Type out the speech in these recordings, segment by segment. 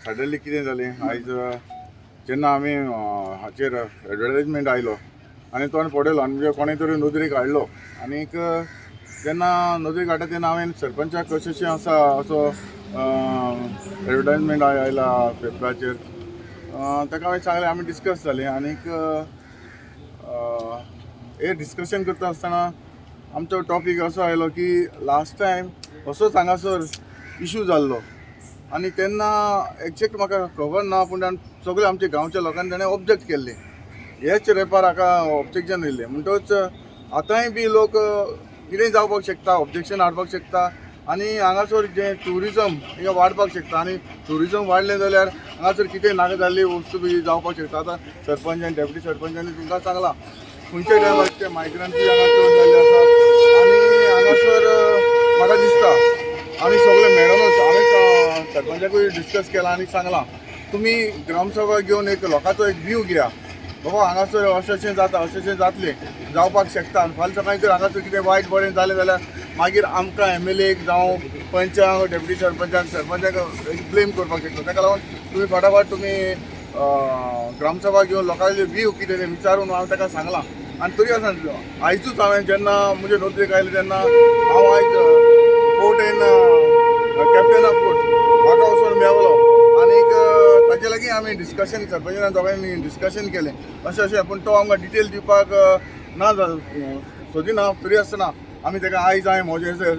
Suddenly कितें जालें आयज, जेन्ना आमी हाचेर एडवर्टायजमेंट आयलो आनी तो पडयलो आनी म्हणजे कोणें तरी नदरेक हाडलो आनीक जेन्ना नदरेक हाडटा तेन्ना हांवें सरपंचाक कशें अशें आसा असो एडवर्टायजमेंट आयला पेपराचेर, ताका हांवें सांगलें. आमी डिस्कस जालें आनीक हे डिस्कशन करता आसतना आमचो टॉपीक असो आयलो की लास्ट टायम असोच हांगासर इशू जाल्लो आनी तेन्ना एक्जेक्ट म्हाका खबर ना, पूण सगळे आमच्या गांवच्या लोकांनी ताणें ऑब्जेक्ट केल्लें, हेच रेपार हाका ऑब्जेक्शन येयल्लें. म्हणटकच आतांय बी लोक कितेंय जावपाक शकता, ऑब्जेक्शन हाडपाक शकता आनी हांगासर जें ट्युरिजम हिंगा वाडपाक शकता आनी ट्युरिजम वाडलें जाल्यार हांगासर कितें नाका जाल्ली वस्तू बी जावपाक शकता. आतां सरपंच आनी डेप्युटी सरपंचानी तुमकां सांगलां खंयच्या टायमार ते मायग्रंट्सूय हांगा चड जाल्ले आसात आनी हांगासर म्हाका दिसता आमी सगळे मेळोनूच हांवें सरपंचाकूय डिस्कस केलां आनी सांगलां तुमी ग्रामसभा घेवन एक लोकांचो एक व्यू घेया, बाबा हांगासर अशें अशें जाता, अशें अशें जातलें, जावपाक शकता आनी फाल्यां सकाळीं जर हांगासर कितें वायट बरें जालें जाल्यार मागीर आमकां एमएलएक जावं पंचांक, डेप्युटी सरपंचाक, सरपंचाक ब्लेम करपाक शकता. ताका लागून तुमी फटाफट तुमी ग्रामसभा घेवन लोकांचे व्यू कितें तें विचारून हांवें ताका सांगलां. आनी तरी आसतना आयजूच हांवें जेन्ना म्हजे नदरेक आयलें तेन्ना हांव आयज port and captain of port म्हाका वचून मेवलो आनीक ताजे लागीं आमी डिस्कशन सरपंचान दोगांयनी डिस्कशन केलें अशें अशें, पूण तो आमकां डिटेल दिवपाक ना सोदिना. तरी आसतना आमी ताका आयज हांवें म्हजे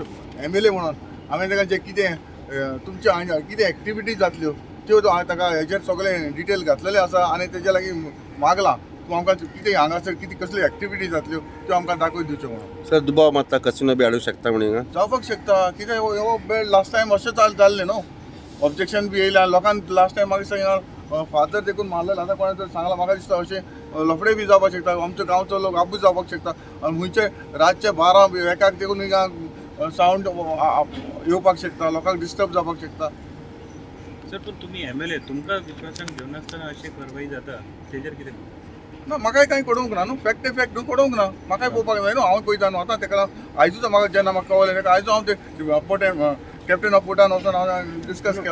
एमएलए म्हणून हांवें ताका जें कितें तुमच्या हांगा कितें एक्टिविटी जातल्यो त्यो हांवें ताका हेजेर सगळें डिटेल घातलेलें आसा आनी तेजे लागीं मागलां तूं आमकां कितें हांगासर कितें कसली एक्टिविटी जातल्यो त्यो आमकां दाखोवन दिवच्यो म्हणून. सर, दुबाव मारता कसिनो बी हाडूंक शकता म्हणून हिंगा? जावपाक शकता. कितें हो लास्ट टायम अशें जाल्लें न्हू, ऑब्जेक्शन बी येयलें आनी लोकांक लास्ट टायम म्हाका दिसता फादर देखून मारलेलो. आतां कोणें तरी सांगलां, म्हाका दिसता अशें लफडे बी जावपाक शकता, आमचो गांवचो लोक आबूज जावपाक शकता आनी खंयचे रातचे 12-1 देखून हिंगा सावंड येवपाक शकता, लोकांक डिस्टर्ब जावपाक शकता. सर, पण तुम्ही एमएलए, तुमकां विश्वासान घेवनासतना अशी कारवाई जाता तेजेर कितें? ना, म्हाकाय कांय कळोवंक ना न्हू, फॅक्ट ते फॅक्ट न्हू, कळोवंक ना. म्हाकाय पळोवपाक जाय न्हू, हांव पळयता न्हू. आतां ताका लागून आयजूच म्हाका जेन्ना म्हाका कळलें ताका आयजूच हांव ते पोर्ट कॅप्टन ऑफ पोर्टान वचून हांव डिस्कस केलां.